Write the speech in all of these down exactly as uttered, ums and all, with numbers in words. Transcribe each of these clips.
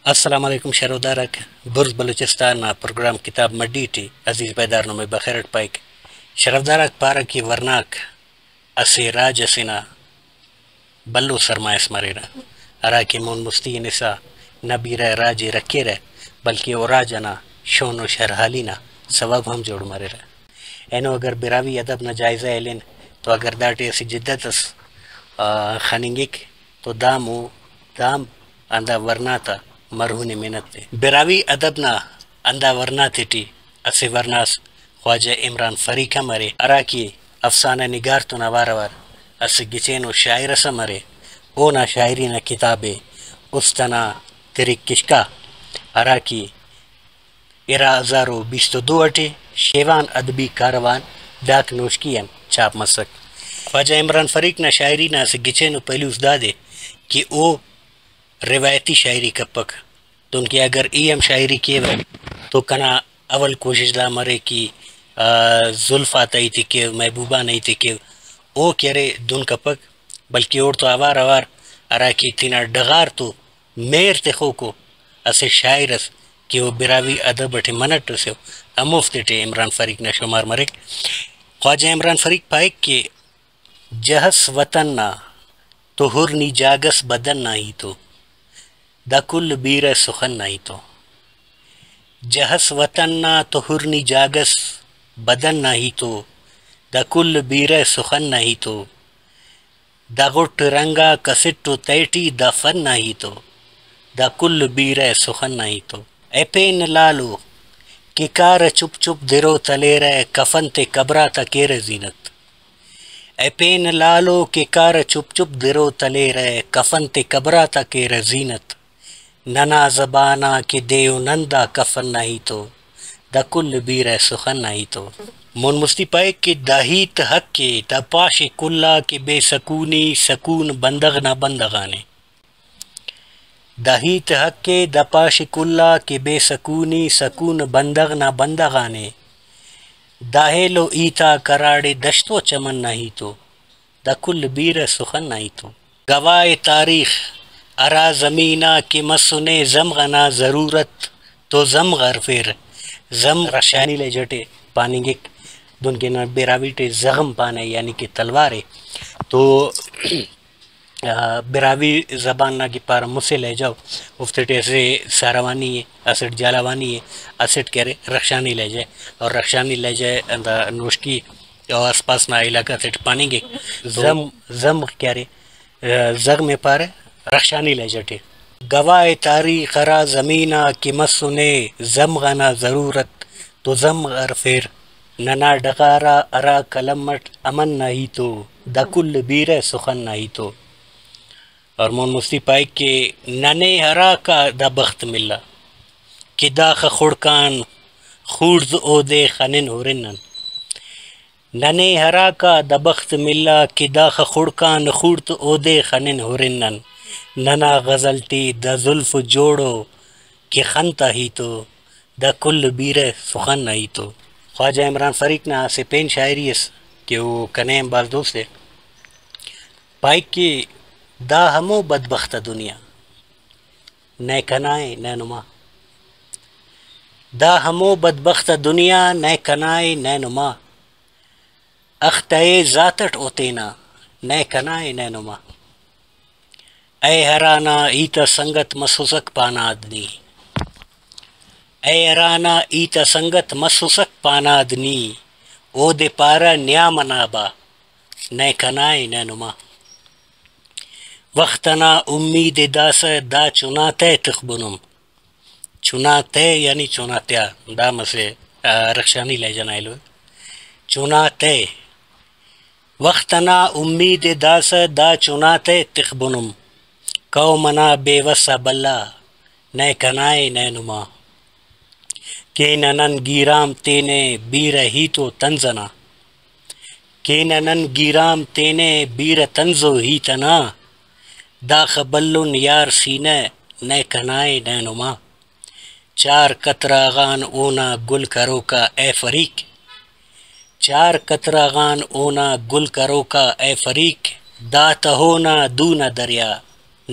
السلام علیکم شرفدار آک، برز بلوچستان نا پروگرام کتاب مڈی ٹی عزیز بیدار نمے بخیر اٹ پائک۔ شرفدار آک پارہ کہ ورناک اسہ راج ئسے نا بھلو سرمایہ اس مریرہ، ہراکہ مون مستی ہنسا نہ بیرہ راج ئے رکھیرہ، بلکہ او راج ئنا شون و شرحالی نا سوب ہم جوڑ مریرہ۔ اینو اگر براہوئی ادب نا جائزہ ءِ ہلین تو اگر داٹی اسہ جدت اس، آ، خننگک تو دا مو-، دام ہندا ورنا تا مرہون ءِ منت ءِ۔ براہوئی ادب نا ہندا ورنا تیٹی اسہ ورنا اس خواجہ عمران فریق ہم ارے، ہراکہ افسانہ نگار تون اوار اوار اسہ گچینو شاعر اس ہم ارے۔ اونا شاعری نا کتاب ءِ است ئنا ترک کشکا، ہراکہ ارا ہزار و بیست و دو ٹی شیوان ادبی کاروان ڈاک نوشکی آن چھاپ مسک۔ خواجہ عمران فریق نا شاعری نا اسہ گچینو پہلو اس دادے کہ او روایتی شاعری کپک، دنکہ اگر ای ہم شاعری کیوہ تو کنا اول کوشش دا مریک کہ، آ، زلف آتا ہیت ءِ کیو، محبوبہ نا ہیت ءِ کیو، او کہ ارے دن کپک، بلکہ اوڑتون اوار اوار ہراکہ تینا ڈغار تو مہر تخوکو اسہ شاعر اس کہ او براہوئی ادب اٹی منٹ اسے، ہموفتے ٹی عمران فریق نا شمار مریک۔ خواجہ عمران فریق پائک کہ جہس وطن نا تو ہر نی جاگس بدن نا ہیتو، دا کل بیرہ سخن نا ہیتو۔ جہس وطن نا تو ہر نی جاگس بدن نا ہیتو، دا کل بیرہ سخن نا ہیتو۔ دا غٹ رنگ آک اسٹ و تہٹی دا فن نا ہیتو، دا کل بیرہ سخن نا ہیتو۔ اے پین لالو کہ کارہ چپ چپ درو تلیرہ، کفن تے قبر آتا کیرہ زینت۔ اے پین لالو کہ کارہ چپ چپ درو تلیرہ، کفن تے قبر آتا کیرہ زینت۔ ننا زبان آ کہ دے و نن دا کفن نا ہیتو، دا کل بیرہ سخن نا ہیتو۔ مون مستی پائک کہ دا ہیت حق ءِ، دا پاش ءِ کل آ کہ بے سکونی سکون بندغ نا بندغ آنے۔ دا ہیت حق ءِ، دا پاش ءِ کل آ کہ بے سکونی سکون بندغ نا بندغ آنے۔ دا ایلو ہیت آک ہراڑے دشت و چمن نا ہیتو، دا کل بیرہ سخن نا ہیتو۔ گواہ تاریخ ہرا زمین آ کہ مسنے زمغ ئنا ضرورت تو زمغ ہرفیر۔ زمغ رخشانی لہجہ ٹی پاننگک، دنکہ ننا براہوئی ٹی زغم پانہ، یعنی کہ تلوار ءِ۔ تو آ، براہوئی زبان نا کہ پارہ مسہ لہجہ ءُ، اوفتے ٹی اسہ ساروانی ءِ، اسٹ جھالاوانی ءِ، اسٹ کہ ارے رخشانی لہجہ ءِ۔ اور رخشانی لہجہ ءِ ہندا نوشکی و آس پاس نا علاقہ تیٹ پاننگک۔ زم-، زمغ کہ ارے، آ، زغم ءِ پارہ رخشانی لہجہ ٹی۔ گواہ تاریخ ہرا زمین آ کہ مسنے زمغ ئنا ضرورت، تو زمغ ہرفیر۔ ننا ڈغار آ ہرا قلم اٹ امن نا ہیت ءُ، دا کل بیرہ سخن نا ہیت ءُ۔ اور مون مستی پائک کہ ننے ہراکا دا بخت ملا کہ داخہ خڑک آن خوڑت اودے خنن ہرن نن۔ ننے ہراکا دا بخت ملا کہ داخہ خڑک آن خوڑت اودے خنن ہرن نن۔ ننا غزل ٹی دا زلف جوڑ ءُ کہ خن تا ہیت ءُ۔ دا کل بیرہ سخن نا ہیت ءُ۔ خواجہ عمران فریق نا اسہ پین شاعری اس کہ او کنے ہم بھاز دوست ءِ۔ پائک کہ دا ہمو بدبخت آ دنیا نئے کنا ءِ نئے نما۔ دا ہمو بدبخت آ دنیا نئے کنا ءِ نئے نما۔ اختہ ءِ ذات اٹ او تینا نئے کنا ءِ نئے نما۔ اے ہرانا ہیت آ سنگت مسوسک پاناد نی۔ اے ہرانا ہیت آ سنگت مسوسک پاناد نی۔ اودے پارہ نیام انا با نئے کنا ءِ نئے نما۔ وخت انا امید ءِ داسہ دا چنا تہ تخبنم۔ چنا تہ یعنی چنا تیا، دا مسہ، آ، رخشانی لہجہ نا ایلو ءِ۔ چنا تہ۔ وخت انا امید ءِ داسہ دا چنا تہ تخبنم۔ قوم انا بے وس آ بھلا نئے کنا ءِ نئے نما۔ کینہ نن گیرام تینے بیرہ ہیت و طنز انا۔ کینہ نن گیرام تینے بیرہ طنز و ہیت انا۔ داخہ بھلن یار سینہ نئے کنا ءِ نئے نما۔ چار قطرہ غان اونا گل کروکا اے فریق۔ چار قطرہ غان اونا گل کروکا اے فریق۔ دا تہو نا دو نا دریا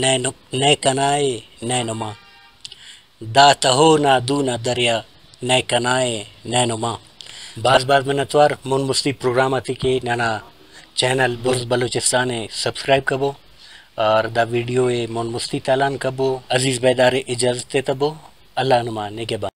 نئے نو-، نئے کنا ءِ نئے نما۔ دا تہو نا دو نا دریا، نئے کنا ءِ نئے نما۔ بھاز بھاز منتوار مون مستی پروگرام آتے کہ ننا چینل بڑز بلوچستان ءِ سبسکرائب کبو اور دا ویڈیو ءِ مون مستی تالان کبو۔ عزیز بیدار ءِ اجازت ایتبو۔ اللہ نما نگہبان۔